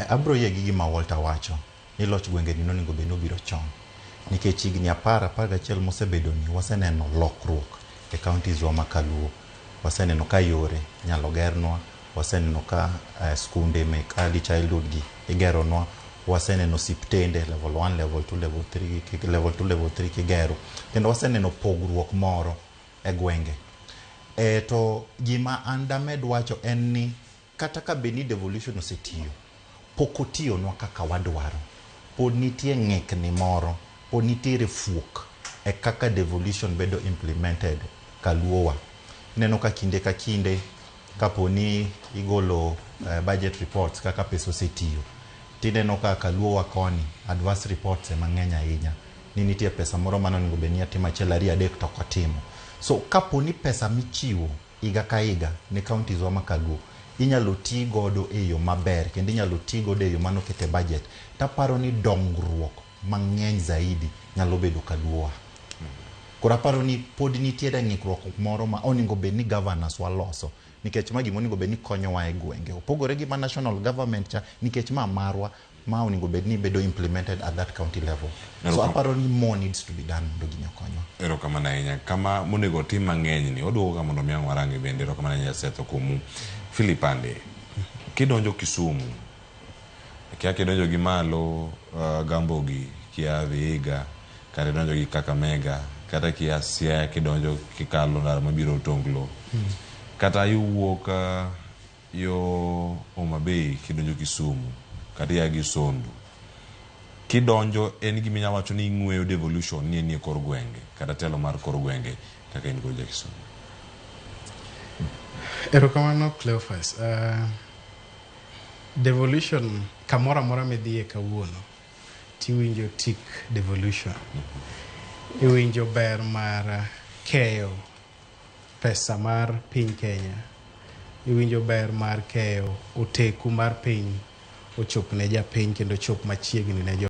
Abro yie gi gima Walter wacho ni loch gwenge ni nonego bed ni obiro chon nikech higni 10, 11 mosebedo ni waseneno lokruok e counties wa ma kaluo. Waseneno ka yore inyalo gernwa, waseneno ka skunde mek early childhood gi igeronwa, waseneno osiptende level 1, level 2, level 3, level 2, level 3 kigero, kendo waseneno pogruok moro e gwenge. To gima an damed wacho en ni kata ka bed ni devolution osetiyo, pok otiyonwa kaka wadwaro. Pod nitie ng'ikni moro, pod nitiere fuok e kaka devolution bedo implemented kaluowa. Ineno ka kinde ka kinde kapo ni igolo budget reports kaka pesa osetiyo, tineno ka kaluowa koni adverse reports ema ng'eny ahinya ni nitie pesa moro mane onego bed ni atimo 1, 2, 3 to ok otimo. So kapo ni pesa michiwo higa ka higa ne counties wa ma kaluo inyalo ti godo e yo maber kendo inyalo ti godo e yo manoket e budget, taparo ni dongruok mang'eny zaidi nyalo bedo kaluowa. Koro aparo ni pod nitiere ng'ikruok moro ma onego bed ni governors waloso, nikech ma gima onego bed ni konyowa e gwenge opogore gi ma national government cha, nikech ma marwa ma onego bed ni bedo implemented at that county level. So aparo ni more needs to be done mondo gini okonywa. Erokamano ahinya. Kama monego otim mang'eny ni oduogo ka mondo mi ang' warange bende. Erokamano ahinya Setho kuomu. Philip Ande, kidonjo Kisumu, kia kidonjo gi malo Gambogi, kia Vihiga, kata idonjo gi Kakamega, kata kia Siaya kidonjo kikalo ndara mabiro Tonglo, kata iwuok yo Homa Bay kidonjo Kisumu, kata ia gi Sondu. Kidonjo en gima inyalo wacho ni ing'weyo devolution ni enie kor gwenge kata telo mar kor gwenge kaka in kod ja Kisumu. Erokamano Cleophas. Devolution kamoro amora midhiye kawuono tiwinjo tik devolution. Iwinjo ber mar keyo pesa mar piny Kenya. Iwinjo ber mar keyo oteku mar piny ochop ne japiny kendo chop machiegni ne jo.